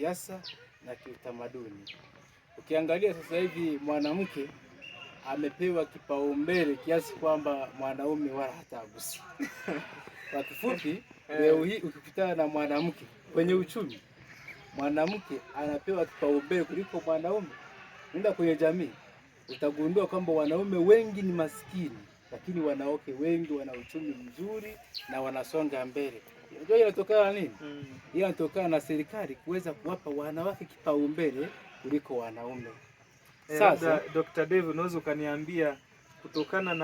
Kisiasa na kiutamaduni. Ukiangalia sasa hivi mwanamke amepewa kipaumbele kiasi kwamba mwanaume wala hata agusi. Kwa kifupi, leo hii ukikutana na mwanamke kwenye uchumi, mwanamke anapewa kipaumbele kuliko mwanaume. Nenda kwenye jamii utagundua kwamba wanaume wengi ni maskini, lakini wanawake wengi wana uchumi mzuri na wanasonga mbele. Unajua inatokana na nini? Inatokana na serikali kuweza kuwapa wanawake kipaumbele kuliko wanaume. Sasa Dr. Dave, unaweza ukaniambia kutokana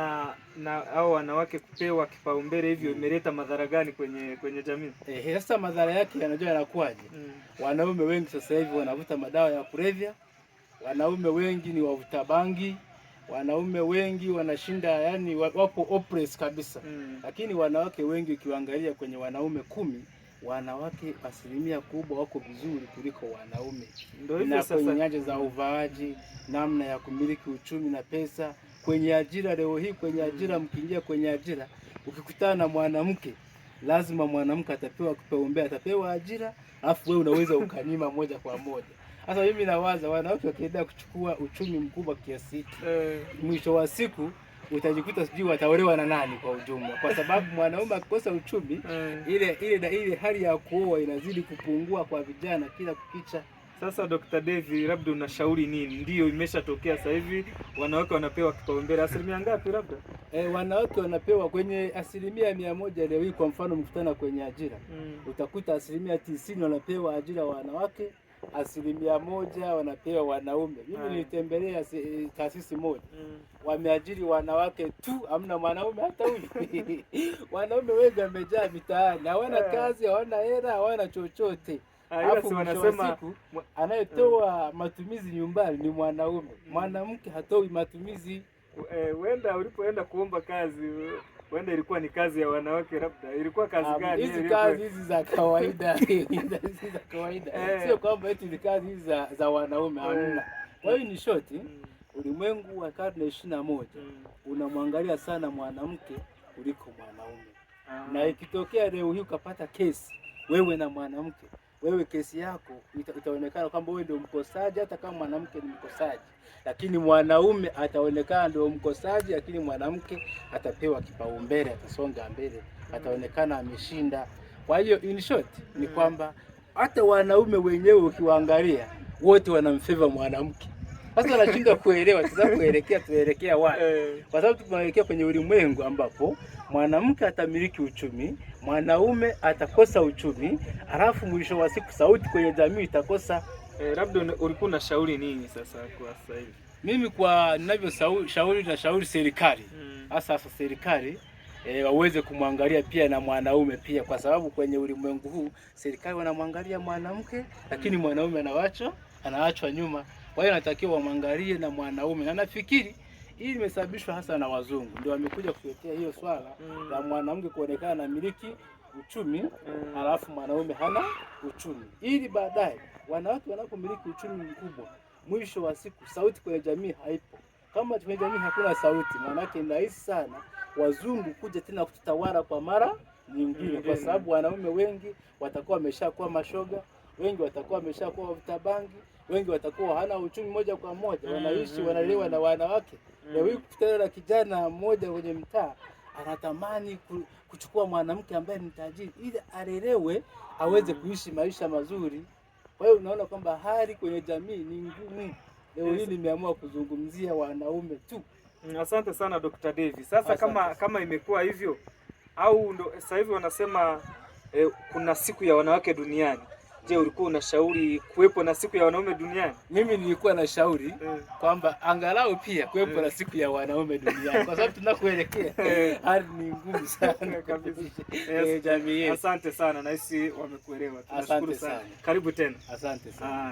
na hao wanawake kupewa kipaumbele hivyo imeleta madhara gani kwenye jamii? Sasa madhara yake yanajua yanakuwaje? Wanaume wengi sasa hivi wanavuta madawa ya kulevya, wanaume wengi ni wavuta bangi, wanaume wengi wanashinda, yani wapo oppressed kabisa. Lakini wanawake wengi ukiwaangalia kwenye wanaume 10, wanawake asilimia kubwa wako vizuri kuliko wanaume. Ndio hivyo Na kwenye sasa. nyanja za uvaaji, namna ya kumiliki uchumi na pesa, kwenye ajira. Leo hii kwenye ajira, mkiingia kwenye ajira, ukikutana na mwanamke, lazima mwanamke atapewa kipaumbele, atapewa ajira, alafu wewe unaweza ukanyima moja kwa moja. Sasa mimi nawaza wanawake wakiendelea kuchukua uchumi mkubwa kiasi hiki, mwisho wa siku utajikuta sijui wataolewa na nani kwa ujumla, kwa sababu mwanaume akikosa uchumi, ile hali ya kuoa inazidi kupungua kwa vijana kila kukicha. Sasa Dr. David, labda unashauri nini? Ndio imeshatokea sasa hivi wanawake wanapewa kipaumbele asilimia ngapi labda? Wanawake wanapewa kwenye 100% leo hii. Kwa mfano mkutana kwenye ajira, utakuta 90% wanapewa ajira wanawake, 1% wanapewa wanaume. Mimi nilitembelea taasisi moja, wameajiri wanawake tu, hamna mwanaume hata huyu. Wanaume wengi wamejaa mitaani, hawana kazi, hawana hela, hawana chochote. Ila Alafu si mwisho wa wanasema siku anayetoa matumizi nyumbani ni mwanaume, mwanamke hatoi matumizi. Wenda ulipoenda kuomba kazi, wenda ilikuwa ni kazi ya wanawake, labda ilikuwa kazi gani Hizi hiyo? kazi hizi za kawaida, hizi za kawaida, sio kwamba eti ni kazi hizi za wanaume, hamna. Kwa hiyo ni short, ulimwengu wa karne 21 unamwangalia sana mwanamke kuliko mwanaume. Na ikitokea leo hii ukapata kesi wewe na mwanamke, wewe kesi yako itaonekana kwamba wewe ndio mkosaji, hata kama mwanamke ni mkosaji, lakini mwanaume ataonekana ndio mkosaji, lakini mwanamke atapewa kipaumbele, atasonga mbele, ataonekana ameshinda. Kwa hiyo in short ni kwamba hata wanaume wenyewe ukiwaangalia wote wanamfavor mwanamke. Sasa nashindwa kuelewa sasa kuelekea tuelekea wapi? Kwa sababu tunaelekea kwenye ulimwengu ambapo mwanamke atamiliki uchumi, mwanaume atakosa uchumi, halafu mwisho wa siku sauti kwenye jamii itakosa. Labda ulikuwa unashauri nini sasa kwa sasa hivi? Mimi kwa ninavyoshauri, nashauri serikali hasa hasa serikali waweze kumwangalia pia na mwanaume pia, kwa sababu kwenye ulimwengu huu serikali wanamwangalia mwanamke, lakini mwanaume anaachwa nyuma. Kwa hiyo natakiwa wamwangalie na mwanaume, na nafikiri hii imesababishwa hasa na wazungu, ndio wamekuja kutuletea hiyo swala la mwanamke kuonekana na miliki uchumi halafu mwanaume hana uchumi, ili baadaye wanawake wanapomiliki uchumi mkubwa, mwisho wa siku sauti kwenye jamii haipo. Kama kwenye jamii hakuna sauti, maanake ni rahisi sana wazungu kuja tena kututawala kwa mara nyingine, kwa sababu wanaume wengi watakuwa wameshakuwa mashoga, wengi watakuwa wameshakuwa wavuta bangi, wengi watakuwa hawana uchumi moja kwa moja, wanaishi wanalewa na wanawake. Leo hii kukutana na kijana mmoja kwenye mtaa anatamani kuchukua mwanamke ambaye ni tajiri ili alelewe aweze kuishi maisha mazuri. Kwa hiyo unaona kwamba hali kwenye jamii ni ngumu. Leo hii nimeamua kuzungumzia wanaume tu. Asante sana Dr. Davis. Sasa Asante kama sana. kama imekuwa hivyo au ndo sasa hivi wanasema kuna siku ya wanawake duniani. Je, ulikuwa unashauri kuwepo na siku ya wanaume duniani? Mimi nilikuwa na shauri kwamba angalau pia kuwepo na siku ya wanaume duniani, kwa sababu tunakoelekea hali ni ngumu sana Kabisa. jamii yetu. Asante sana, nahisi wamekuelewa. Tunashukuru Asante sana. sana. Karibu tena. Asante sana. Ah.